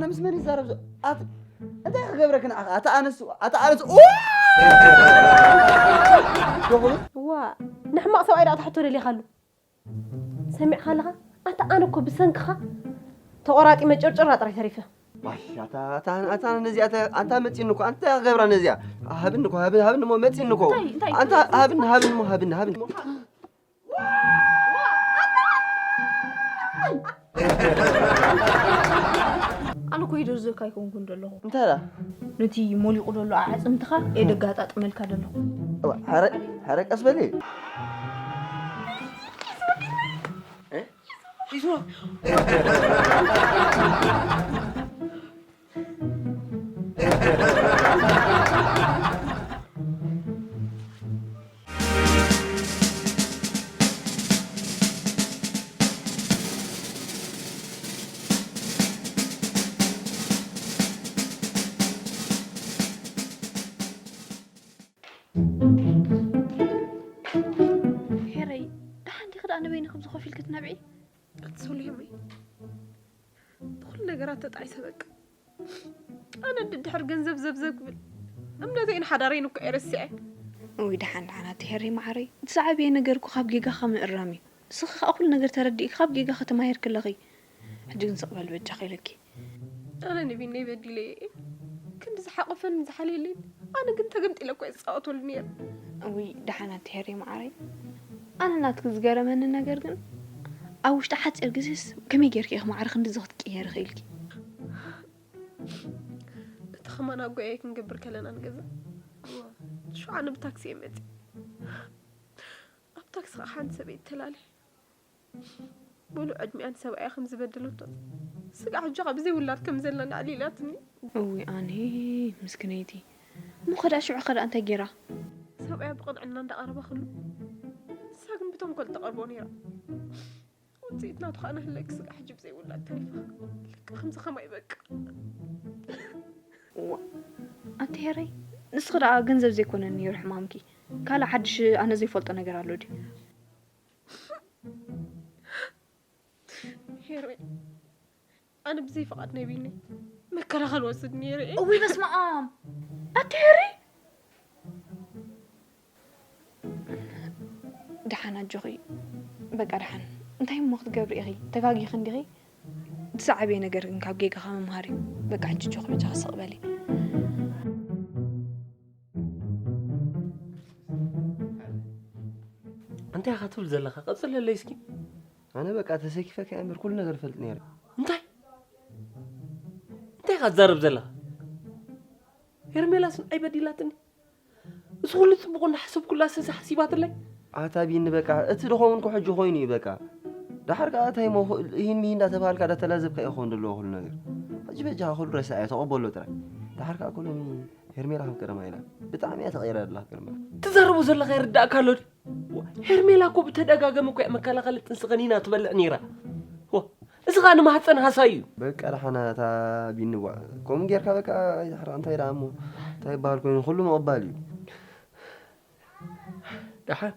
ምስ መን ይዛረብ ዞ ኣት እንታይ ክገብረክ ንዓኻ ኣታ ኣነስ ኣታ ኣነስ ኡ ዋ ንሕማቕ ሰብኣይ ደኣ ትሕቶ ደሊኻሉ ሰሚዕኻ ኣለኻ ኣታ ኣነ እኮ ብሰንክኻ ተቖራጢ መጨርጨራ ጥራይ ተሪፈ ኣታ ነዚኣ ኣታ መፂኒ እኮ ኣንታ ክገብራ ነዚኣ ሃብኒ እኮ ሃብኒ ሃብኒ እሞ መፂኒ እኮ ኣንታ ሃብኒ ሃብኒ እሞ ሃብኒ ሃብኒ ኣነ ኮይ ደርዘካ ኣይኮንኩን ዘለኹ እንታይ ዳ ነቲ ሞሊቑ ዘሎ ኣዕፅምትኻ እየ ደጋጣጥመልካ ዘለኹ ሕረ ቀስ በሊ ሄረይ ደሓን ዲኺ ደኣ ንበይኒ ከምዚ ኮፍ ኢልኪ ትነብዒ ኣቲ ሶሊ እመይ ብኹሉ ነገራት ተጣዒሰ በቃ ኣነ ድድሕር ገንዘብ ዘብዘብ ክብል እምነተይን ሓዳረይን እኮ እየ ረሲዐ። እውይ ደሓን ደሓን ኣቲ ሄሪ መዓረይ እቲ ዝዓበየ ነገር እኮ ካብ ጌጋኻ ምእራም እዩ። ንስኺ ከኣ ኩሉ ነገር ተረዲእኪ ካብ ጌጋኺ ተማሂርኪ ኣለኺ። ሕጂ ግን ስቕ በሊ በጃኺ ኢለኪ። ኣነ ንቢነይ በዲለዮ እየ። ክንዲ ዝሓቖፈኒ ዝሓልየለይን ኣነ ግን ተገምጢለ እኮ እየ ዝጻወተሉ ነይረ። እውይ ደሓን ኣቲ ሄሪ መዓረይ። ኣነ ናትኪ ዝገረመኒ ነገር ግን ኣብ ውሽጢ ሓጺር ግዜስ ከመይ ጌርኪ ኢኺ ማዕረ ክንድዚ ክትቅየሪ ኽኢልኪ? እቲ ኸማን ኣጎያይ ክንገብር ከለና ንገዛ ሽውዓነ ብታክሲ እየ መፅእ ኣብ ታክሲ ከዓ ሓንቲ ሰበይቲ ተላልየ ሙሉእ ዕድሚኣ ንሰብኣያ ከም ዝበደለቶ ስጋዕ ሕጂ ከዓ ብዘይ ውላድ ከም ዘላ ናዕሊላትኒ እዊ ኣነ ምስክነይቲ እሞ ከዳ ሽዑ ከዳ እንታይ ጌራ ሰብኣያ ብቕንዕና እንዳቐረባ ከሉ ንሳ ግን ብተንኮል ተቐርቦ ነይራ ውፅኢት ናቱ ከዓ ንህለኪ ስጋ ሕጂ ብዘይ ውላድ ተሪፋ ልክ ከምዚ ከማይ በቃ ዋ ኣንቲ ሄረይ ንስኺ ደኣ ገንዘብ ዘይኮነኒ ነይሩ ሕማምኪ ካልእ ሓድሽ ኣነ ዘይፈልጦ ነገር ኣሎ ድዩ ሄረይ ኣነ ብዘይ ፍቓድ ናይ ቢኒ መከላኸል ወስድ ነይረ እየ እውይ በስመኣም ኣንቲ ሄሪ ደሓን ኣጆኺ በቃ ደሓን እንታይ እሞ ክትገብሪ ኢኺ ተጋጊኺ እንዲኺ እቲ ዝዓበየ ነገር ግን ካብ ጌጋኻ ምምሃር እዩ በቃ ሕጂ ኣጆኺ በጃኺ ስቕ በሊ እንታይ ኢኻ ትብል ዘለኻ ቀፅለለይ እስኪ ኣነ በቃ ተሰኪፈካ እምበር ኩሉ ነገር ፈልጥ ነይረ እንታይ እንታይ ኢኻ ትዛረብ ዘለኻ ሄርሜላስ ንዓይ በዲላትኒ እዚ ኩሉ ፅቡቕ እናሓሰብኩላ ስዚ ሓሲባትለይ ኣታ ቢኒ በቃ እቲ ድኸውን ኮ ሕጂ ኮይኑ እዩ በቃ ደሓር ከዓ እንታይ ሞ ይህን ምሂ እንዳተባሃልካ ዳተላዘብካ እዩ ክኸውን ዘለዎ ኩሉ ነገር ሕጂ በጃኻ ኩሉ ረሳዕዮ ተቐበሎ ጥራይ ደሓር ከዓ ኩሎሚ ሄርሜላ ከም ቀደማ ኢላ ብጣዕሚ እያ ተቐይራ ደላ ገርመ ትዛረቦ ዘለኻ ይርዳእካ ኣሎ ሄርሜላ እኮ ብተደጋገመ እኮ እያ መከላኸሊ ጥንሲ ቀኒና ትበልዕ ነይራ እዚ ኸኣ ንማህፀን ሃሳይ እዩ በቃ ደሓና እታ ቢኒ ጓዕ ከምኡ ጌርካ በቃ ይድሕራ እንታይ ደኣ እሞ እንታይ ይበሃል ኮይኑ ኩሉ ምቕባል እዩ ደሓን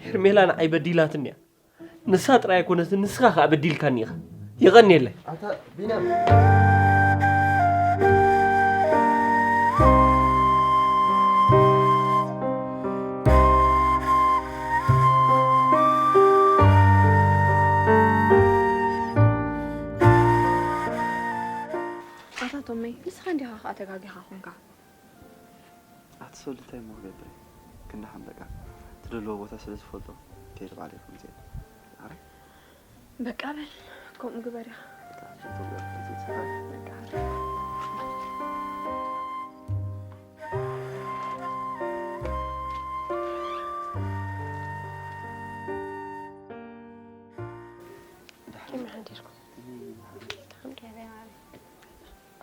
ሄርሜላ ንዓይ በዲላትኒ እያ ንሳ ጥራይ ኣይኮነትን ንስኻ ኸኣ በዲልካኒ ኢኻ የቐንየለይ ኣታ ቢንያም ኣታ ቶመይ ንስኻ እንዲኻ ኸኣ ተጋጊኻ ኾንካ ኣቲ ሶሊ እንታይ እሞ ክገብር እየ ክንዲ ሓምበቃ ትደልዎ ቦታ ስለ ዝፈልጦ ከይድ ባዕለይ ከምፅእ ኣረ በቃ በል ከምኡ ግበር ኢኻ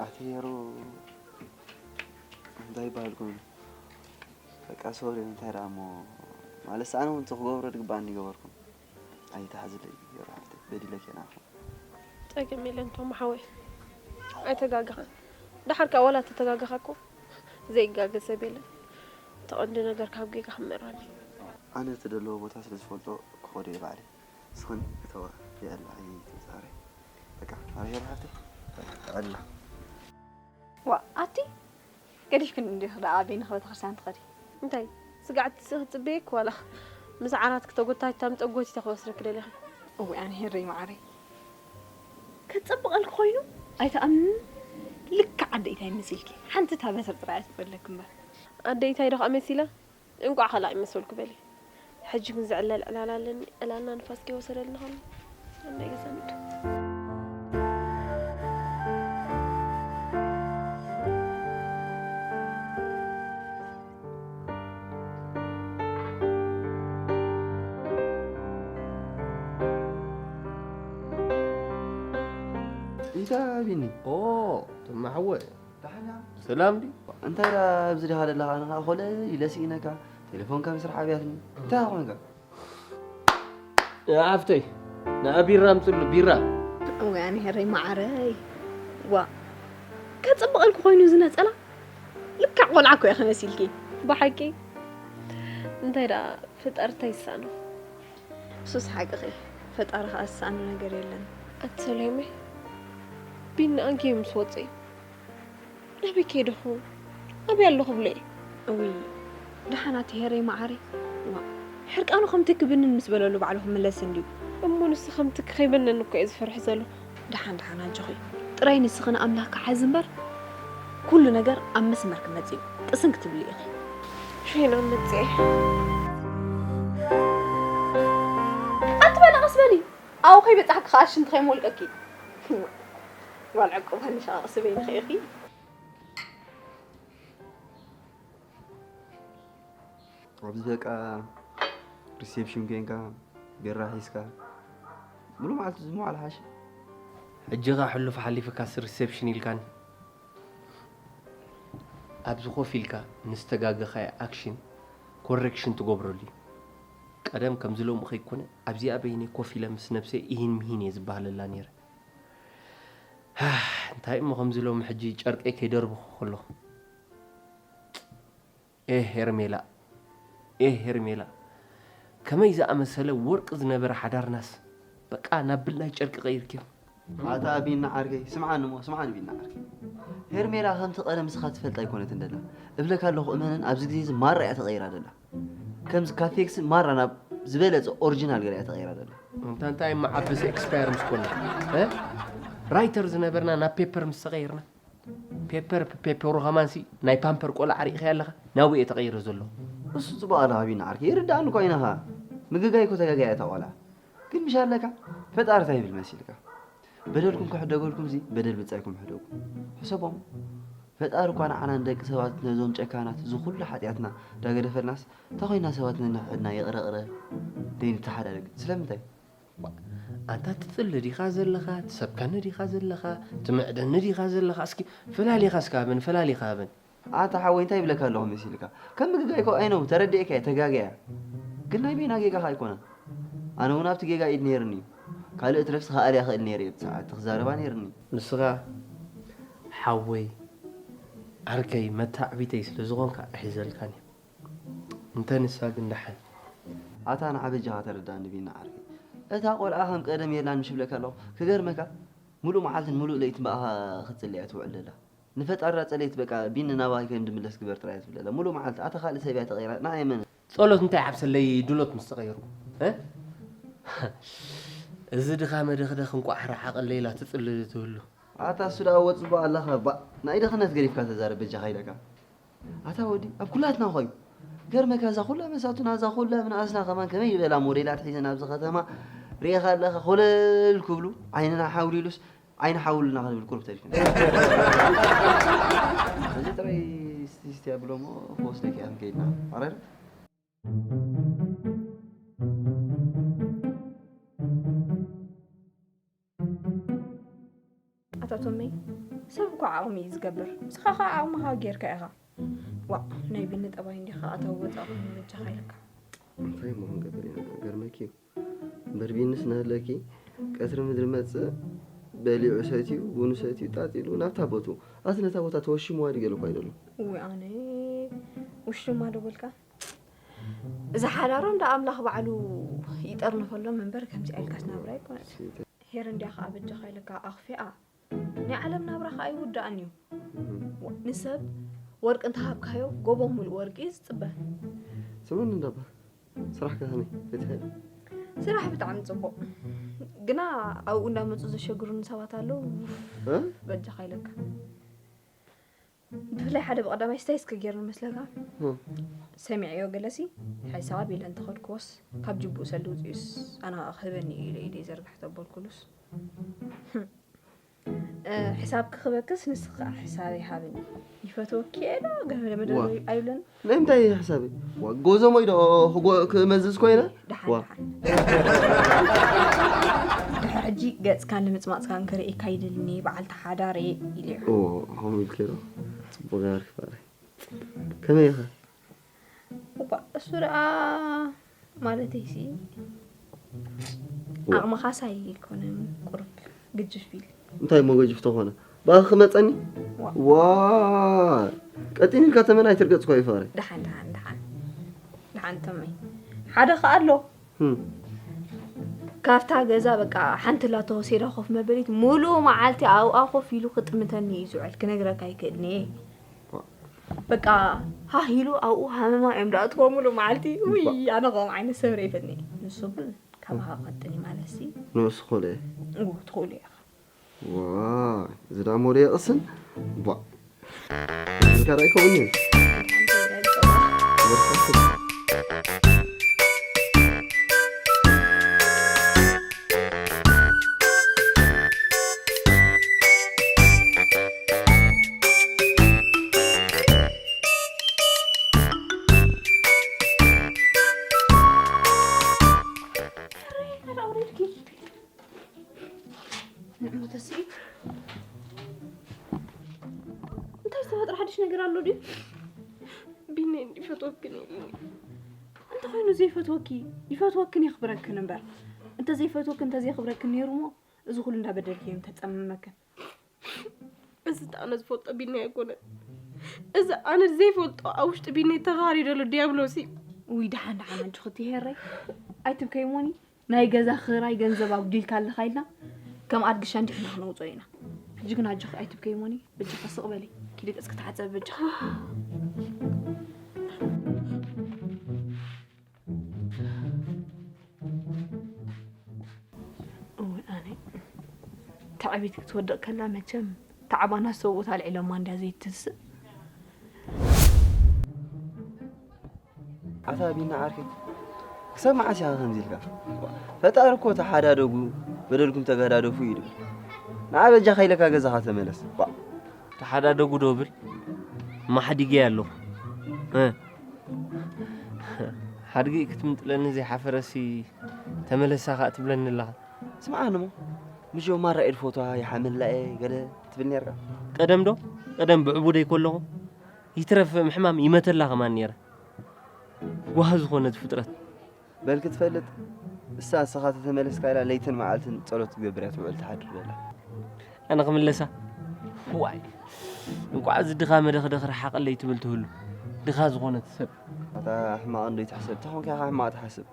ኣቲ ሄሩ እንታይ ይበሃል ኮይኑ በቃ ሶሪ እንታይ ደኣ እሞ ማለት ኣነ እውን ክገብሮ ዝግባኣኒ ይገበርኩ ኣይትሓዝለይ ሄሩ ሓፍተይ በዲለኪ እየ ንዓኹም ጸገም የለን ቶም ሓወይ ኣይተጋገኻን ደሓር ከኣ ዋላ ተተጋገኻ እኮ ዘይጋገ ሰብ የለን እቲ ቀንዲ ነገር ካብ ጌጋ ክመራኒ ኣነ እቲ ዘለዎ ቦታ ስለ ዝፈልጦ ክኸዶ እየ ባዕለይ ንስኽን እተዋ የዕላ ኣይትጻረይ በቃ ኣበይ እያ ብሓፍተይ ኣላ። ዋ ኣቲ ገዲፍክን እንዲኺ ደኣ ኣበይ ንኽበተክርስትያን ትኸዲ? እንታይ ስጋዕቲ ሲ ክትፅበየክ ዋላ ምስ ዓራት ክተጎታች ታምፀ ጎቲተ ክወስደክ ደሊኺ። እዊ ኣነ ሄረይ መዓረይ ከፀብቐልክ ኮይኑ ኣይተኣምንን። ልክዕ ኣደ ኢታይ መሲልኪ ሓንቲ እታ በትሪ ጥራይ እያ ትበለክ እምበር። ኣደ ኢታይ ዶ ከዓ መሲላ? እንቋዕ ካልኣ ይመሰልኩ በሊ። ሕጂ ግን ዝዕለል ዕላል ኣለኒ። ዕላልና ንፋስ ከይወሰደልና ከሎ እንዳ ገዛ ንዱ። እንታይ ቢኒ? ኦ፣ ተማሓወ። ደሓና። ሰላም ድዩ? እንታይ ደኣ ኣብዚ ዲኻ ዘለኻ? ኣነ ኸኣ ኮለል ኢለ ስኢነካ። ቴሌፎንካ ምስራሕ ኣብያትኒ። እንታይ ደኣ ኾንካ? ኣፍተይ ንኣ ቢራ ኣምፅሉ ቢራ። እወይ ኣነ ሄረይ መዓረይ። ዋ ከፅብቐልኪ ኮይኑ እዚ ነፀላ። ልክዕ ቆልዓ እኮ ኢኺ መሲልኪ። ብሓቂ እንታይ ደኣ ፍጠርታ ይሳኖ። እሱስ ሓቅኺ። ፈጣሪ ኸኣ ዝሰኣኖ ነገር የለን። ኣቲ ሰሎሜ ቢኒ ኣንጊሁ ምስ ወፀ እዩ። ናበይ ከይደ ኸውን? ኣበይ ኣለኹ ብሎ እዩ? እውይ ደሓን ኣቲ ሄረይ መዓረይ። ዋ ሕርቃኑ ከምቲ ክብንን ምስ በለሉ ባዕሉ ክምለስ እንድዩ። እሞ ንሱ ከምቲ ከይበነኒ እኮ እየ ዝፈርሕ ዘለኹ። ደሓን ደሓን ኣጆኺ ጥራይ ንስኺ ንኣምላኽኪ ሓዚ እምበር ኩሉ ነገር ኣብ መስመር ክመጽእ እዩ። ቅስን ክትብሊ ኢኺ። ሽሂና መጽኤ። ኣንቲ በላ ቀስ በሊ ኣብኡ ከይበጻሕኪ ከኣ ሽንቲ ከይመውልቀኪ። ጓል ዕቁብ ሃኒሽ ከኣ ቀስ በይ ንኺ ኢኺ። ኣብዚ በቃ ሪሴፕሽን ኮይንካ ቢራ ሒዝካ ሙሉ መዓልቲ ዝመዋል ሓሽ ሕጂኻ ሕሉፍ ሓሊፍካስ ሪሴፕሽን ኢልካኒ ኣብዚ ኮፍ ኢልካ ንዝተጋገኻዮ ኣክሽን ኮሬክሽን ትገብረሉ እዩ ቀደም ከምዚ ሎሚ ከይኮነ ኣብዚኣ በይነይ ኮፍ ኢለ ምስ ነብሰይ ኢሂን ምሂን እየ ዝበሃለላ ነይረ እንታይ እሞ ከምዚ ሎሚ ሕጂ ጨርቀይ ከይደርበኹ ከለኹ ኤህ ሄርሜላ ኤህ ሄርሜላ ከመይ ዝኣመሰለ ወርቂ ዝነበረ ሓዳርናስ በቃ ናብ ብላይ ጨርቂ ቀይርክዮ። ኣታ ቢና ዓርከይ ስምዓኒ እሞ ስምዓኒ ቢና ዓርከይ ሄርሜላ ከምቲ ቀደም ንስኻ ትፈልጣ ኣይኮነትን ደላ እብለካ ኣለኹ እመነን ኣብዚ ግዜ እዚ ማራ እያ ተቐይራ ደላ ከምዚ ካብ ፌክስ ማራ ናብ ዝበለጸ ኦሪጂናል ገላ እያ ተቐይራ ደላ። እንታ እንታይ እሞ ዓብስ ኤክስፓየር ምስ ኮና እ ራይተር ዝነበርና ናብ ፔፐር ምስ ተቐይርና ፔፐር ፔፐሩ ከማንሲ ናይ ፓምፐር ቆልዓ ሪኢኻያ ኣለኻ ናብኡ እየ ተቐይረ ዘለኹ። እሱ ጽቡቕ ኣለኻ ቢኒ ዓርከይ ይርድኣኒ እኳ እዩ ነኻ ምግጋይ እኮ ተጋግያ እያ እታ ቆልዓ ግን ምሽ ኣለካ ፈጣሪ ታይ ይብል መሲልካ በደልኩም ክሕደገልኩም ሲ በደል ብጻይኩም ሕደጉ ሕሰቦም ፈጣሪ እኳ ንዓና ንደቂ ሰባት ነዞም ጨካናት እዚ ኩሉ ሓጢኣትና ዳገደፈልናስ እንታይ ኮይና ሰባት ነንሕድና ይቕረ ቕረ ዘይንተሓዳደግ ስለምንታይ ኣንታ ትጽሊ ዲኻ ዘለኻ ትሰብከኒ ዲኻ ዘለኻ ትምዕደኒ ዲኻ ዘለኻ እስኪ ፈላሊኻ እስካ ሃበን ፈላሊኻ ሃበን ኣታ ሓወይ እንታይ ይብለካ ኣለኹ መሲልካ ከም ምግጋይ ኮ ኣይነው ተረዲኤካ እየ ተጋግያ ግን ናይ በይና ጌጋኻ ኣይኮነን ኣነ እውን ኣብቲ ጌጋ ኢድ ነይርኒ እዩ ካልእ ትረፍስ ክኣልያ ክእል ነይረ እየ ብሰዓት ክዛረባ ነይርኒ ንስኻ ሓወይ ዓርከይ መታዕቢተይ ስለ ዝኾንካ ኣይሕዘልካን እየ እንተ ንሳ ግን ደሓን ኣታ ንዓ በጃኻ ተረዳእኒ ቢኒ ዓርከይ እታ ቆልዓ ከም ቀደም የላን ምሽ ብለካ ኣለኹ ክገርመካ ሙሉእ መዓልትን ሙሉእ ለይትን ብኣኻ ክትጽሊ እያ ትውዕል ደላ ንፈጣሪ ዳ ጸለይት በቃ ቢኒ ናባኺ ከም ድምለስ ግበር ጥራይ እያ ትብል ደላ ሙሉእ መዓልቲ ኣታ ካልእ ሰብ እያ ተቐይራ ንዓ የመን ጸሎት እንታይ ዓብሰለይ ድሎት ምስ ተቐየርኩ እ እዚ ድኻ መደኽደኽ እንቋዕ ረሓቐለይ ኢላ ትጽሊ ትህሉ ኣታ እሱ ደኣ ወጽቦ ኣለኻ ባእ ናይ ድኽነት ገዲፍካ ተዛረብ በጃኻ ኢለካ ኣታ ወዲ ኣብ ኩላትና ኾዩ ገርመካ እዛ ኩላ መሳቱና እዛ ኩላ ምንኣስና ከማን ከመይ ዝበላ ሞዴላት ሒዘን ኣብዚ ከተማ ርኢኻ ኣለኻ ኮለል ክብሉ ዓይንና ሓውሊሉስ ዓይኒ ሓውልና ክንብል ቁሩብ ተሪፍና እዚ ጥራይ ስቲስቲ ኣብሎ እሞ ክወስደካ እየ ክንከይድና ኣረር ኣታ ቶመይ ሰብ እኮ ዓቕሚ እዩ ዝገብር ንስኻ ኸዓ ዓቕምኻ ጌርካ ኢኻ ዋእ ናይ ቢኒ ጠባይ እንዲኻ ኣታ ወፃእ ኮይኑ በጃኻ ኢልካ እንታይ እሞ ክንገብር ኢና ገርመኪ እዩ እምበር ቢኒስ እናሃለኪ ቀትሪ ምድሪ መፅእ በሊዑ ሰትዩ ቡኑ ሰትዩ ጣጥ ኢሉ ናብታ ቦትኡ ኣቲ ነታ ቦታ ተወሽምዋ ድገለ እኳ ኣይደሎ እውይ ኣነ ውሽማ ዶ በልካ ዝሓዳሮም ደኣ ኣምላኽ ባዕሉ ይጠርንፈሎም እምበር ከምዚኣ ኢልካስ ናብራ ኣይኮነትን ሄር እንድያ ኸዓ በጃኻ ኢለካ ኣኽፊኣ ናይ ዓለም ናብራ ከኣ ኣይውዳእን እዩ። ዋ፣ ንሰብ ወርቂ እንተሃብካዮ፣ ጎቦ ሙሉእ ወርቂ እዩ ዝጽበ። ስምኒ እንዳባ፣ ስራሕ ከ ከመይ? ፈቲሐ? ስራሕ ብጣዕሚ ጽቡቕ። ግና ኣብኡ እንዳመጹ ዘሸግሩኒ ሰባት ኣለዉ። እ? በጃኻ ኢለካ። ብፍላይ ሓደ ብቐዳማይ ስታይ እስከ ገይሩ ንመስለካ። እ። ሰሚዐዮ ገለሲ፣ ሓይሳብ ኢለ እንተኸድክዎስ፣ ካብ ጅቡኡ ሰልዲ ውፅኡስ፣ ኣነ ኸዓ ክህበኒ እዩ ኢለ ኢደይ ዘርግሕ ተበልኩሉስ። እ፣ ሕሳብ ክኽበክስ ንስኺ ከዓ ሕሳበይ ሃብኒ። ይፈትወኪ እየ ዶ ገመደ መደረ ዋ። ኣይብለኒ? ናይ ምንታይ ሕሳበይ? ዋ፣ ጎዞሞይ ዶ ክጎ-፣ ክመዝዝ ኮይነ? ደሓን፣ ዋ። ደሓን። ድሕሪ ሕጂ ገጽካን ንምጽማጽካን ክርእየካ ይደልኒ፣ በዓልቲ ሓዳር እየ ኢለ። ኦ፣ ከምኡ ኢልኪ ዶ? ጽቡቕ ገይርኪ ፍቕረይ። ከመይ ኢኸ? እባ እሱ ደኣ ማለተይሲ ዋ። ዓቕምኻስ ኣይኮነን፣ ቁሩብ ግጅፍ ኢሉ። እንታይ እሞ ገጅፍ ተኾነ? ብኣኺ ክመጸኒ? ዋ። ዋ። ቀጢን ኢልካ ተመን ኣይትርገጽ እኮ እዩ ፍቕረይ። ደሓን፣ ደሓን፣ ደሓን። ደሓን ተመይ። ሓደ ኸኣ ኣሎ። ህም። ካብታ ገዛ በቃ ሓንቲ ላቶ ሴዳ ኮፍ መበሊት ሙሉእ መዓልቲ ኣብኣ ኮፍ ኢሉ ክጥምተኒ እዩ ዝውዕል፣ ክነግረካ ኣይክእልን እየ። ዋ። በቃ ሃህ ኢሉ ኣብኡ ሃመማ እዮም ደኣትዎ ሙሉእ መዓልቲ። ውይ፣ ዋ። ኣነ ከምኡ ዓይነት ሰብ ርኤ ይፈትኒ። ንሱ ግን ካባኻ ክቐጥን እዩ ማለት ሲ። ንሱ ክእሎ እየ። እዎ፣ ትኽእሉ ኢኻ። ዋይ፣ እዚ ደኣ ሞዶ የቕስን? ቧ። እንካራ ኣይከውንን። ንዕሞ ተስኢ። እንታይ ዝተፈጥረ ሓድሽ ነገር ኣሎ ድዩ? ቢኒ ይፈትወክን ኢሉኒ። እንተኾይኑ ዘይፈትወኪ፣ ይፈትወክን የኽብረክን እምበር። እንተ ዘይፈትወክን፣ እንተ ዘየኽብረክን ነይሩ እሞ፣ እዚ ኩሉ እንዳበደልኪ እዩ ምተጸመመክን። እዚ ኣነ ዝፈልጦ ቢኒ ኣይኮነን። እዚ ኣነ ዘይፈልጦ ኣብ ውሽጢ ቢኒ ተኻሪ ዘሎ ዲያብሎስ እዩ። ውይ፣ ደሓን፣ ደሓን፣ ኣጆኺ እቲ ሄረይ። ኣይትብከይ እሞኒ። ናይ ገዛ ክራይ ገንዘብ ኣጉዲልካ ኣለኻ ኢልና ከም ኣድጊ ሻንዲሕና ክነውፅኦ ኢና። ሕጂ ግን ኣጆኺ ኣይትብከይ እሞኒ፣ በጃኻ ስቕ በሊ። ኪዲ ገፅኪ ተሓፀቢ በጃኻ። እወ ኣነ ትዕቢት ክትወድቕ ከላ መቸም ታዕባና ሰብኡት ኣልዒሎማ እንድያ ዘይትስእ። ኣታ ቢና ዓርከይ፣ ክሳብ መዓስ ኢኻ ከምዚ ኢልካ? ፈጣሪ እኮ ተሓዳደጉ፣ በደልኩም ተገዳደፉ እዩ ድብል። ንዓ በጃኻ ኢለካ ገዛኻ ተመለስ። ዋ። ተሓዳደጉ ዶ ብል? ማሕዲገይ ኣለኹ። እ። ሓድጊ ክትምጥለኒ ዘይሓፈረሲ ተመለሳ ኸኣ ትብለኒ ኣለኻ። ስምዓኒ እሞ፣ ምሽ ማራ ኢድ ፎቶዋ ይሓመላ እየ ገለ ትብል ነርካ። ቀደም ዶ? ቀደም ብዕቡደይ ከለኹ ይትረፍ ምሕማም ይመተላ ከማን ነይረ። ጓህ ዝኾነት ፍጥረት። በል ክትፈልጥ፣ እሳ ንስኻ ተተመለስካ ኢላ ለይትን መዓልትን ጸሎት ትገብር እያ ትውዕል ትሓድር ዘላ። ኣነ ክምለሳ? ዋይ፣ እንቋዕ እዚ ድኻ መደኽደኽ ረሓቐለይ ትብል ትህሉ። ድኻ ዝኾነት ሰብ። ኣታ ሕማቕ እንዶ ይትሕሰብ፣ እንታይ ኾንካ ኢኻ ሕማቕ ትሓስብ?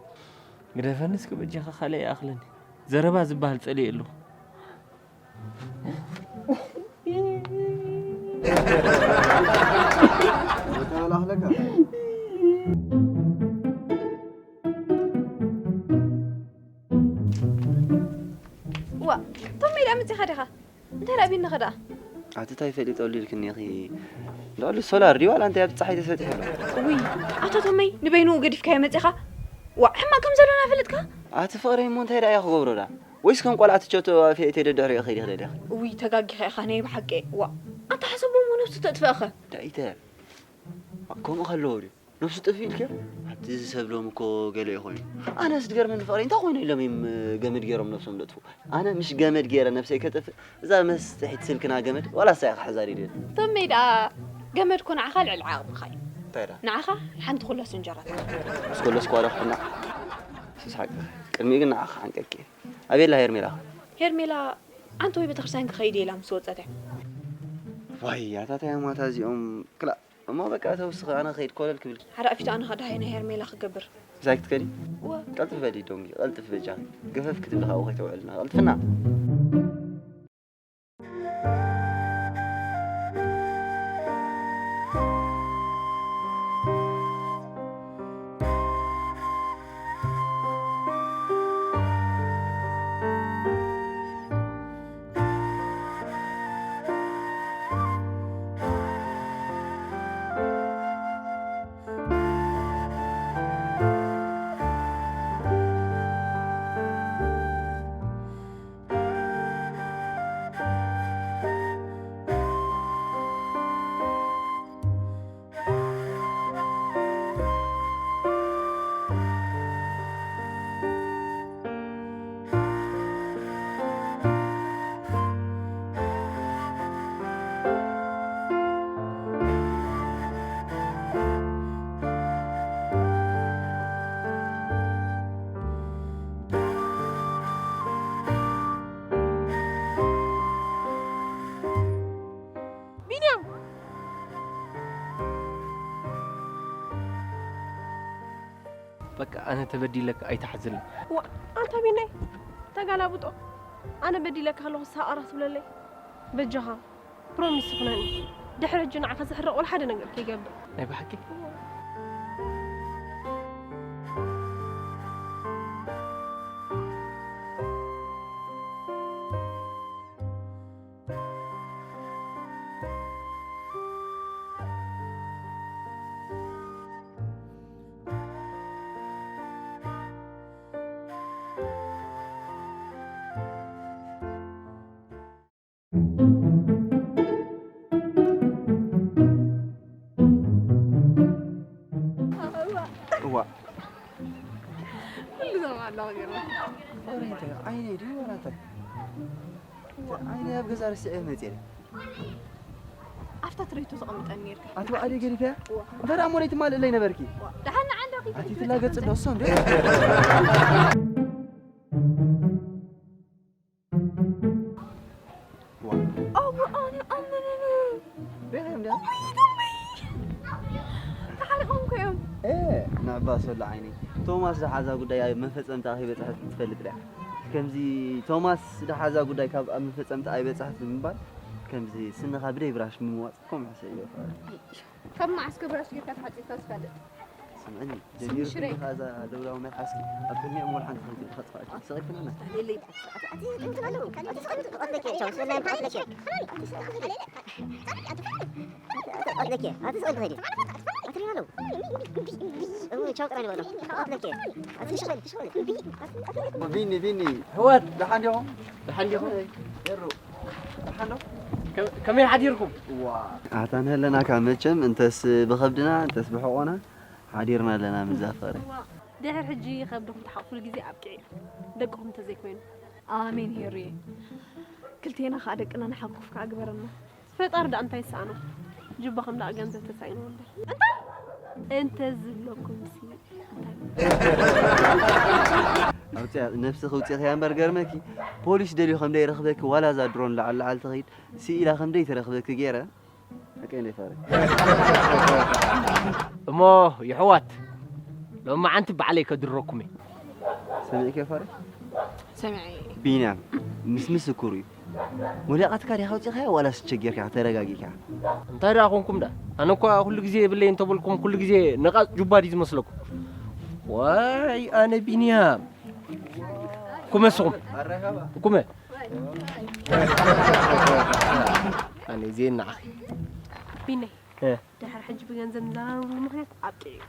ግደፈኒ እስኪ በጃኻ፣ ካልእ ይኣኽለኒ። ዘረባ ዝበሃል ጸሊኤ ኣለኹ። ወተበላኽለካ። ዋ፣ ቶም ሜዳ መጺኻ ዲኻ? እንታይ ደኣ ቢኒ ኸ ደኣ? ኣቲ ታይ ፈሊጠሉ ኢልክኒ ኢኺ? ልዕሊ ሶላር ድዩ ዋላ እንታይ ኣብ ጸሓይ ተሰጢሑ ኣሎ? ውይ፣ ኣቶ ተመይ ንበይኑ ገዲፍካዮ መጺኻ? ዋ፣ ሕማቕ ከም ዘሎና ፈለጥካ? ኣቲ ፍቕረይ እሞ እንታይ ደኣ እየ ክገብሮ ደኣ? ወይስ ከም ቆልዓ ትቸቶ ኣፌ እቴ ደድሕሪኡ ከይዲ ክደድያ? ውይ፣ ተጋጊኻ ኢኻ ናይ ብሓቂ። ዋ፣ ኣንታ ሓሰቦ እሞ ነብሱ ተጥፍእኸ? ዳኢተ፣ ከምኡ ከለዎ ድዩ? ነብሱ ጥፍእ ኢልክዮ? ኣቲ እዚ ሰብ ሎም እኮ ገለ እዩ ኮይኑ። ኣነስ ዝገርመኒ ፍቕረይ እንታይ ኮይኑ ኢሎም እዮም ገመድ ገይሮም ነብሶም ዘጥፍኡ? ኣነ ምሽ ገመድ ገይረ ነብሰይ ከጥፍእ እዛ መስትሒት ስልክና ገመድ ዋላ እሳ እያ ክሕዛ ድደሊ። ቶም ሜዳ ገመድ እኮ ንዓኻ ልዕሊ ዓቕምኻ እዩ። እንታይ ደኣ? ንዓኻ ሓንቲ ኩለስ እንጀራታት። ምስ ኩለስ ኳ ዶ ክሕና? ስስ ሓቂ። ቅድሚኡ ግን ንዓኻ ሓንቀቂ እየ። ኣበይ ኣላ ሄርሜላ? ሄርሜላ ኣንተ ወይ ቤተክርስትያን ክኸይድ እየ ኢላ ምስ ወጸት እያ። ዋይ፣ ኣታ ታይ ኣማታ እዚኦም ክላ-፣ እሞ በቃ ተውስኺ፣ ኣነ ክኸይድ ኮለል ክብል። ሓደ ኣፊቱ ኣነ ከ ደሃይ ናይ ሄርሜላ ክገብር። ምሳይ ክትከዲ? እወ። ቀልጥፍ በሊ ዶንጊ፣ ቀልጥፍ በጃኺ። ገፈፍ ክትብሊ ካብኡ ከይተውዕልና። ቀልጥፍና። በቃ ኣነ ተበዲለካ ኣይትሓዝለይ። ዋ ኣንታ ቢናይ ተጋላብጦ ኣነ በዲለካ ኣለኹ ሳኣራ ትብለለይ በጃኻ ፕሮሚስ ይኹነኒ ድሕሪ ሕጂ ንዓኻ ዘሕርቕ ወላ ሓደ ነገር ከይገብር። ናይ ብሓቂ እዋ ኩሉ ዘማላ ገርማ ወሬ እንታይ ዓይነይ ድዩ ወላ እንታይ ዓይነይ ኣብ ገዛ ረሲዐ መፅየ ኣብታ ትረይቱ ተቐምጠን ነርካ ኣቲ ባዕደይ ገዲፈያ እንታይ ደኣ ሞለይ ትማልእለይ ነበርኪ ደሓን ንዓንዳ ኺድ ኣቲ ትላገጽ ዶ እሶ እንዴ ኣነ ኣመነኒ ቤኸም ድያ ተሓሪቖም እኮ እዮም ንዕባ ሶሎ ዓይነይ ቶማስ ዝሓዛ ጉዳይ ኣብ መፈፀምታ ከይበፅሐት ትፈልጥ ድያ ከምዚ ቶማስ ዝሓዛ ጉዳይ ካብ ኣብ መፈፀምታ ኣይበፅሐት ብምባል ከምዚ ስንኻ ብደይ ብራሽ ምምዋፅ ከምኡ ሕሰብ ኢለ ይኽእል ካብ መዓስ ክብረስ ጌርካ ተሓፂብካ ዝፈልጥ ስምዕኒ ጀሚርኩ ኸዛ ደውላዊ መልሓስኪ ኣብ ቅድሚኦም ወላ ሓንቲ ከይትብል ከጥፋእኪ ሰቂክናና ቢኒ ቢኒ ሕወት ደሓን ዲኹም ደሓን ዲኹም ደሓን ዶ ከመይ ሓዲርኩም ኣታ ንህለናካ መቸም እንተስ ብኸብድና እንተስ ብሕቆና ሓዲርና ኣለና ምዛ ፍቕሪ ድሕር ሕጂ ከብድኹም ትሓቑፉሉ ግዜ ኣብቂዑ እዩ ደቅኹም እንተዘይኮይኑ ኣሜን ሄሩየ ክልቴና ከዓ ደቅና ንሓቁፍ ከዓ ግበረና ፈጣሪ ደኣ እንታይ ይሰኣኖ ጅባኹም ደኣ ገንዘብ ተሳኢንዎ እምበር እንታይ እንተ ዝብለኩም ሲ እንታይ ኣውፅያ ነብስኺ ውፅኢኽያ እምበር ገርመኪ ፖሊስ ደልዩ ከም ደይረኽበኪ ዋላ እዛ ድሮን ላዓል ላዓል ትኸይድ ስኢላ ከም ደይትረኽበኪ ገይረ ሓቀይ እንደ ይፋረ እሞ ይሕዋት ሎማዓንቲ ባዕለይ ከድረኩም እየ ሰሚዕኪ ፋረ ሰሚዐ ቢንያም ምስ ምስክሩ እዩ ወሊቓትካ ዲኻ ኣውፂኻያ ዋላስ ቸጌርካ ተረጋጊካ እንታይ ደኣ ኮንኩም ደኣ ኣነ እኳ ኩሉ ግዜ የብለይ እንተበልኩም ኩሉ ግዜ ነቓፅ ጁባ ድዩ ዝመስለኩም ዋይ ኣነ ቢንያም ኩመ ስኹም ኩመ ኣነ ዜና ቢነይ ድሕሪ ሕጂ ብገንዘብ ንዘራረብሉ ምኽንያት ኣብቂዑ እዩ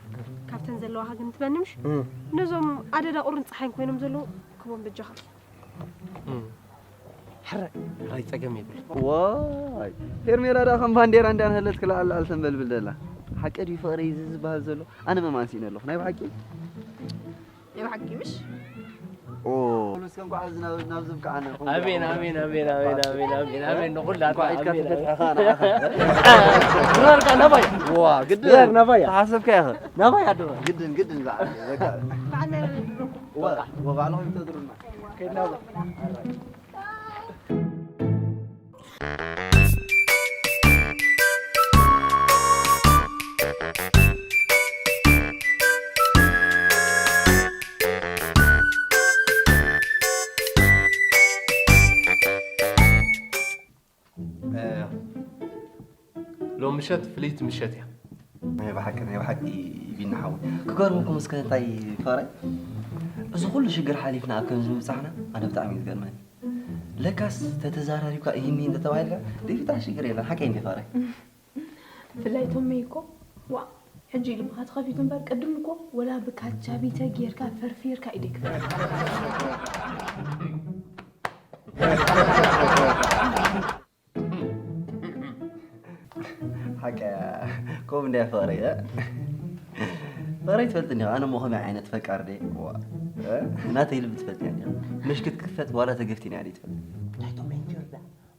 ካብተን ዘለዋኻ ግን ትበኒ ምሽ ነዞም ኣደዳ ቁርን ፀሓይን ኮይኖም ዘለዉ ክቦም በጃኻ ሕረ ሕራይ ፀገም የብል ዋይ ሄርሜላ ዳ ከም ባንዴራ እንዳንሀለት ክልዓል ልዓል ተንበልብል ደላ ሓቂ ድዩ ፍቕሪ እዚ ዝበሃል ዘሎ ኣነ መማን ስኢነ ኣለኹ ናይ ብሓቂ ናይ ብሓቂ ምሽ ኦ እስከ እንኳዕ እዚ ናብ ናብ ዝብቅዓና ይኹን ኣሜን ኣሜን ኣሜን ኣሜን ኣሜን ኣሜን ኣሜን ንኹላትና እንኳዕ ኢድካ ኣሜን ተፈትሐኻ ድራርካ ናባይ ዋ ግድን ድራር ናባያ ተሓሰብካ ኢኻ ናባያ ድራር ግድን ግድን ዝዓል በቃ ዋ ዋ ባዕልኹም ተድሩና ከይድና ሎም ምሸት ፍልይቲ ምሸት እያ ናይ ብሓቂ ናይ ብሓቂ ቢና ሓወይ ክገርመኩም እስከ እንታይ ፋራይ እዚ ኩሉ ሽግር ሓሊፍና ኣብ ከምዚ ምብፃሕና ኣነ ብጣዕሚ እዩ ዝገርመኒ ለካስ ተተዛራሪብካ ይህኒ እንተተባሂልካ ዘይፍታሕ ሽግር የለን ሓቀይ እንዲ ፋራይ ብፍላይ ቶመይ እኮ ዋ ሕጂ ልብኻ ተኸፊቱ እምበር ቅድም እኮ ወላ ብካቻቢተ ጌርካ ፈርፊርካ ኢደይ ክፈርፍ ሓቂ ከምኡ እንዳ ፍቕረይ ፍቕረይ ትፈልጥኒ ኢኻ ኣነ ሞ ከመይ ዓይነት ፈቃር ደ ናተይ ልቢ ትፈልጥያ ምሽ ክትክፈት ዋላ ተገፍቲኒ እያ ትፈልጥ ናይቶም ሬንጀር ዳ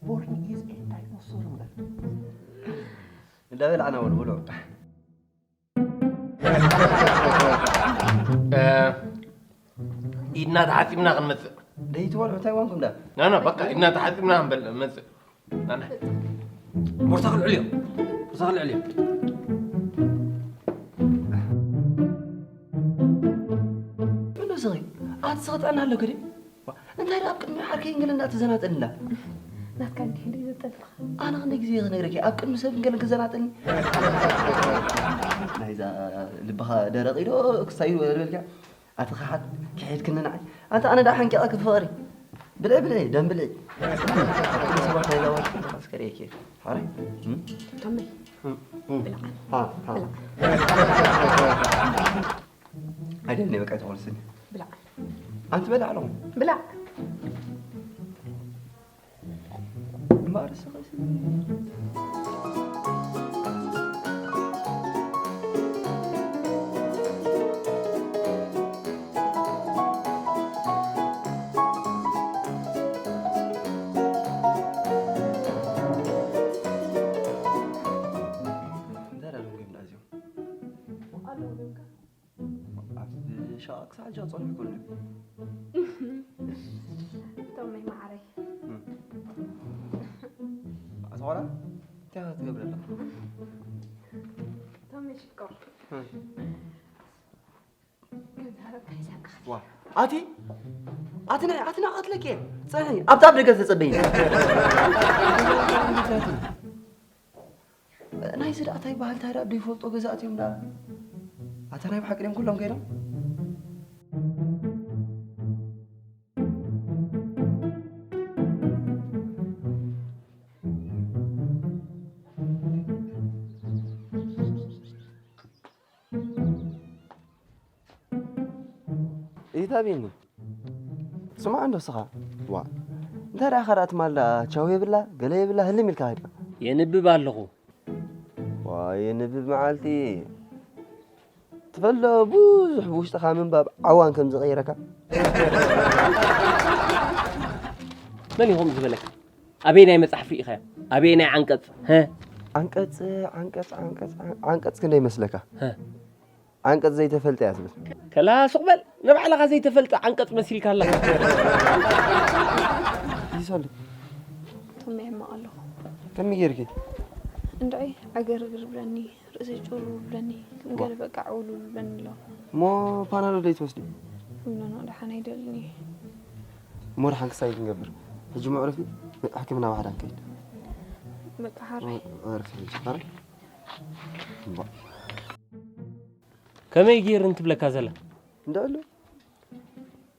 ቦሪንግ ኢዝ ኤ ዳይኖሶር እምበር እንዳበላዕና ወልውሎ ኢድና ተሓፂብና ክንመፅእ ደይትበልዑ እንታይ ዋንኩም ዳ ናና በቃ ኢድና ተሓፂብና ክንበልዕ መፅእ ናና ቦርሳ ክልዕል እዮም ቦርሳ ክልዕል እዮም ኣቲ ስኽጥዕና ኣለኪ ድዩ? ዋ፣ እንታይ ደኣ ኣብ ቅድሚ ዓርከይ እንገለ እንዳተዘናጠልና? ናትካ እንዲህ እንዲህ ዘጠልጥኻ። ኣነ ክንደይ ግዜ ክነግረኪ፣ ኣብ ቅድሚ ሰብ እንገለ ክዘናጠኒ? ናይዛ ልብኻ ደረቕ ኢዶ ክሳይ ዝበልካ? ኣቲ ክሓት፣ ክሒድክኒ ንዓይ። ኣቲ ኣነ ደኣ ሓንቂቐ ክፍቕሪ። ብልዒ፣ ብልዒ፣ ደም ብልዒ። ኣብ ቅድሚ ሰባት ናይዛ ወርቂ እንዳኸስከርየኪ። ሓራይ? እም? ቶመይ፣ እም፣ እም። ብላዕ። ሃ፣ ሃ። ብላዕ። ኣይደልኒ፣ በቃ፣ ኣይተኾልስኒ። ብላዕ። ኣንቲ በላዕ ኣለኹ። ብላዕ። እምበኣር እስኺ እንታይ ደኣ ሎሚ ጌምና እዚኦም? ኣለዉ ጌምካ? ኣብ ሻቕ ክሳዕ ሕጂ ኣጸኒሕኩ ኣሎ። ቶመይ መዓረይ። እም። ኣታ ቆልዓ፣ እንታይ ኢኻ ትገብሪ ኣለኻ? ቶመይ ሽኮር። እም። ገንዘብ ከይሰክሕ። ዋ፣ ኣቲ፣ ኣቲ ናይ፣ ኣቲ ናይ ቀትለኪ እየ። ጽንሒ፣ ኣብታ ኣብ ደገ ተጸበይኒ። ናይዚ ደኣ እንታይ በሃል፣ እንታይ ደኣ ዶ ይፈልጦ ገዛእቲ እዮም ደኣ። ኣታ ናይ ብሓቂ ድዮም ኩሎም ከይዶም? እታ ቤኒ፣ ስማዕ እንዶ ስኻ። ዋ፣ እንታይ ደኣ ኻዳ ትማል ደኣ ቻው የብላ፣ ገለ የብላ፣ ህልም ኢልካ ኸድካ። የንብብ ኣለኹ። ዋ፣ የንብብ መዓልቲ። ትፈልጦ ብዙሕ ብውሽጥኻ ምንባብ ዓዋን ከም ዝቐይረካ። መን እዩ ከምኡ ዝበለካ? ኣበየናይ መጽሓፍ ርኢኻዮ? ኣበየናይ ዓንቀጽ? ሀ? ዓንቀጽ፣ ዓንቀጽ፣ ዓንቀጽ፣ ዓንቀጽ ክንደይ ይመስለካ? ሀ? ዓንቀጽ ዘይተፈልጠ እያ ትብል። ከላ ሱቕ በል፣ ንባዕልኻ ዘይተፈልጠ ዓንቀጽ መሲልካ ኣለኻ። ይሰሉ። ቶም የሕመቕ ኣለኹ። ከመይ ጌርኪ? እንድዒ ዕግርግር ይብለኒ፣ ርእሰይ ጭውርውር ይብለኒ፣ ገለ በቃ ዕውልውል ይብለኒ ኣሎ። እሞ ፓናዶል ዘይትወስዲ? ኖ፣ ኖ፣ ደሓን ኣይደልን እየ። እሞ ደሓን ክሳይ ክንገብር። ሕጂ መዕረፊ ሕክምና ዋሕዳ ንከይድ። በቃ ሓራይ። መዕረፊ ሕጂ፣ ሓራይ? እምባ። ከመይ ገይር እንትብለካ ዘላ? እንዳ ኣሎ።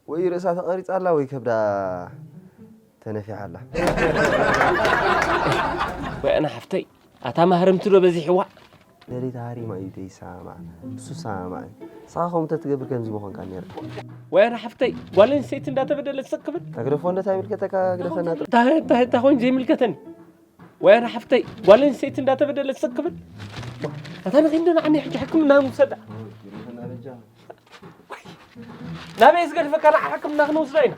ወይ ርእሳ ተቐሪጻ ኣላ ወይ ከብዳ ተነፊሓ ኣላ። ወይ ኣነ ሓፍተይ፣ ኣታ ማህረምቲ ዶ በዚሕዋ? ደሊት ሃሪማ እዩ ዘይሰማዕ። እሱ ሰማዕ እዩ። ንስኻ ከምኡ ተትገብር ከምዚ ምኾንካ ነይርካ። ወይ ኣነ ሓፍተይ፣ ጓል ኣንስተይቲ እንዳተበደለት ስቕ ክብል? ተግደፎ እንዶ እንታይ ይምልከተካ ግደፈና ጥራይ። እንታይ፣ እንታይ፣ እንታይ ኮይኑ ዘይምልከተኒ? ወይ ኣነ ሓፍተይ፣ ጓል ኣንስተይቲ እንዳተበደለት ስቕ ክብል? ኣታ ንኺንዶ ንዓኒ ሕጂ ሕክምና ንውሰዳ። ናበይ ዝገድፈካ ንዓ ሕክምና ክንወስዳ ኢና።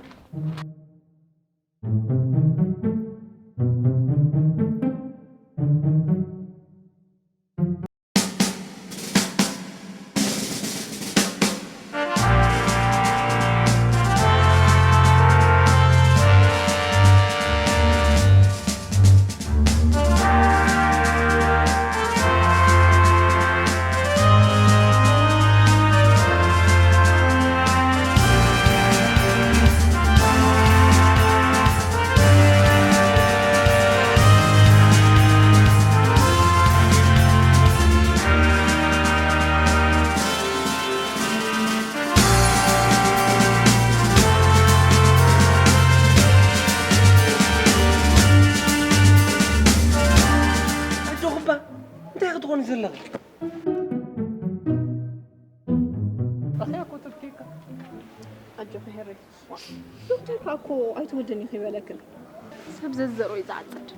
ኣጆኹባ፣ እንታይ ክትኾኒ ዘለኺ? ኣኸ እኮ ተብኪካ። ኣጆኺ ሄሪ። ዋ፣ ዶክተር ከኣ እኮ ኣይትወድን ኢኺ በለክን። ሰብ ዘዘሮ እዩ ዝዓጽድ።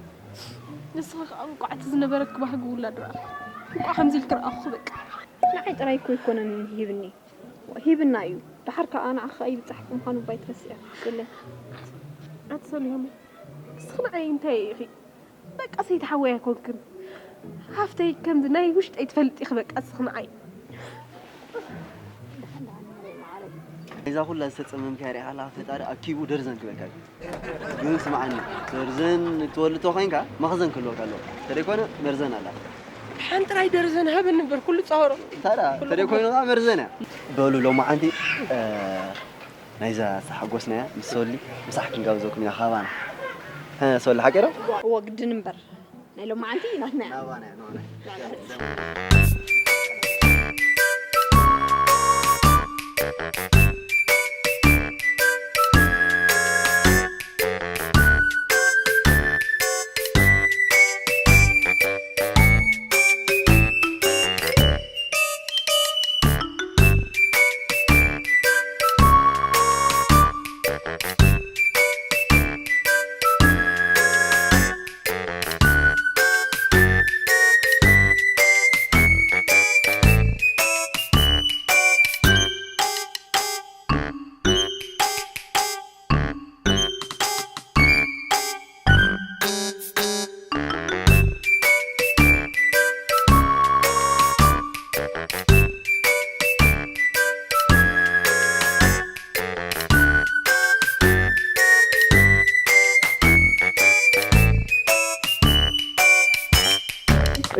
ንስኺ ከኣ እንቋዕ እቲ ዝነበረኪ ባህጊ ውላድ ረኣኺ። እንቋዕ ከምዚ ኢልኪ ረኣኹ በቃ። ንዓይ ጥራይ እኮ ኣይኮነን ሂብኒ። ሂብና እዩ። ደሓር ከኣ ንዓኺ ከኣ ይብጻሕኪ ምዃኑ እባ ኣይትረስዕዮ። የለን። ኣቲ ሰሊሆመይ፣ ንስኺ ንዓይ እንታይ ኢኺ? በቃ ሰይቲ ሓወይ ኣይኮንክን። ሃፍተይ ከምዚ ናይ ውሽጠይ ትፈልጢ ኢኺ በቃ ንስኺ ንዓይ። እዛ ኩላ ዝተጸመምካያ ርኢኻ ኣለኻ፣ ፈጣሪ ኣኪቡ ደርዘን ክበካ እዩ። ግን ስምዓኒ፣ ደርዘን እትወልድ ተኾይንካ መኽዘን ክህልወካ ኣለዎ። እንተደይኮነ መርዘን ኣላ። ሓንቲ ጥራይ ደርዘን ሃበኒ እምበር ኩሉ ጻወሮ። ታዲያ እንተደይኮይኑ ከኣ መርዘን እያ። በሉ ሎማዓንቲ፣ እ፣ ናይዛ ዝተሓጎስናያ ምስ ሶሊ ምሳሕ ክንጋብዘኩም ኢና ካባና። ሶሊ ሓቂ ዶ? እዎ ግድን እምበር ናይ ሎማዓንቲ ናትና እያ።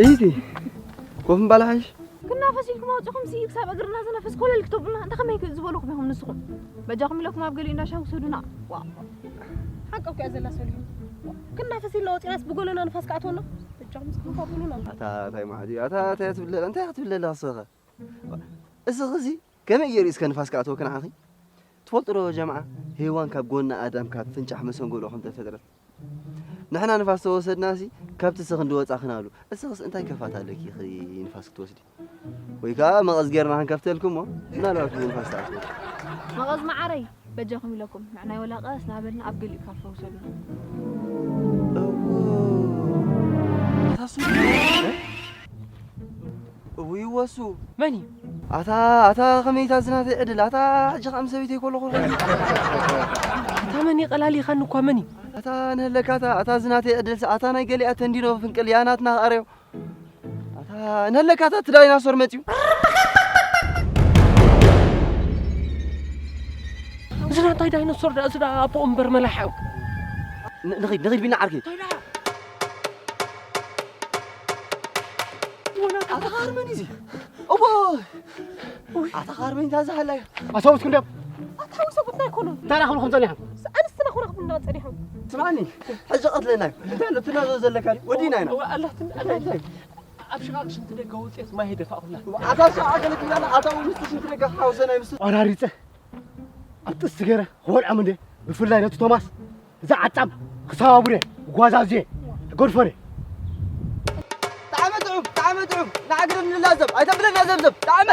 እይቲ ኮፍ ምባል ሓይሽ። ክናፈስ ኢልኩም ኣውፂኹም ሲ ክሳብ እግርና ዝነፍስ ኮለል ክተብሉና እንተ ከመይ ዝበልኹም ኢኹም ንስኹም? በጃኹም ኢለኩም ኣብ ገሊኡ እንዳሻ ውሰዱና። ዋ ሓቂ እኮ እያ ዘላ ሰሊም። ክናፈስ ኢልና ወፂናስ ብጎለና ንፋስ ክኣትወና? በጃኹም እስኹም ካብሉና። ኣታ እንታይ ማለት እዩ ኣታ እንታይ ክትብለላ እንታይ ክትብለላ ክስኸ? እስኺ እዚ ከመይ ገይሩ እስከ ንፋስ ክኣትወኪ ንዓኺ? ትፈልጡ ዶ ጀምዓ ሄዋን ካብ ጎኒ ኣዳም ካብ ፍንጫሕ መሰንጎሎ ከም ተፈጥረት? ንሕና ንፋስ ተወሰድናሲ ካብቲ ስኽ እንድወጻ ክናሉ። እስኽስ እንታይ ከፋት ኣለኪ ኢኺ ንፋስ ክትወስዲ? ወይ ከኣ መቐዝ ጌርና ክንከፍተልኩሞ ምናልባት ንፋስ ትኣትዎ። መቐዝ መዓረይ በጃኹም ኢለኩም ንዕናይ ወላ ቀስ ናበልና ኣብ ገሊኡ ካፈ ውሰዱና። እዎ። ኣታ ሱር። እውይ ወሱ። መን እዩ? ኣታ ኣታ ከመይ እታ ዝናተይ ዕድል ኣታ ሕጂ ከም ሰበይተይ ከለኹ ኣታ መን እዩ ቀላሊኻኒ እኳ መን እዩ? ኣታ ንህለካ ኣታ ኣታ ዝናተይ ዕድል ኣታ ናይ ገሊኣ ተንዲኖ ፍንቅል ያ ናትና ኣረዮ ኣታ ንህለካ ኣታ እቲ ዳይናሶር መፅዩ። እዚ ዳ እንታይ ዳይኖሶር ዳ እዚ ዳ ኣቦ እምበር መላሓ እዩ። ንኺድ ንኺድ ቢና ዓርከይ። ኣታ ኻርመን እዚ እቦ ኣታ ኻርመን ታዛ ሃላይ ኣሳውት ክንደም ኣታ ውሰቡትና ኣይኮኑን እንታይ ራኽብልኩም ጸኒሖም ኣንስትና ክረኽቡና ጸኒሖም ስማኒ ሕጂ ቀትለና እዩ እንታይ ኣሎ ትናዞ ዘለካ ወዲና ኢና ኣላትን ኣላትን ኣብ ሽቓቕ ሽንቲ ደገ ውፅኤት ማይ ደፋእኹላ ኣታ ሽቓቕ ገለ ትብላና ኣታ እውን ምስቲ ሽንቲ ደገ ሓውሰና ይምስ ኣራሪፀ ኣብ ጥስቲ ገይረ ክበልዖም እንደ ብፍላይ ነቲ ቶማስ እዛ ዓጻም ክሰባብሬ ጓዛዜ ጎድፈሬ ጣዕመ ጥዑም ጣዕመ ጥዑም ንዓግርም ንላዘብ ኣይተብለና ዘብዘብ ጣዕመ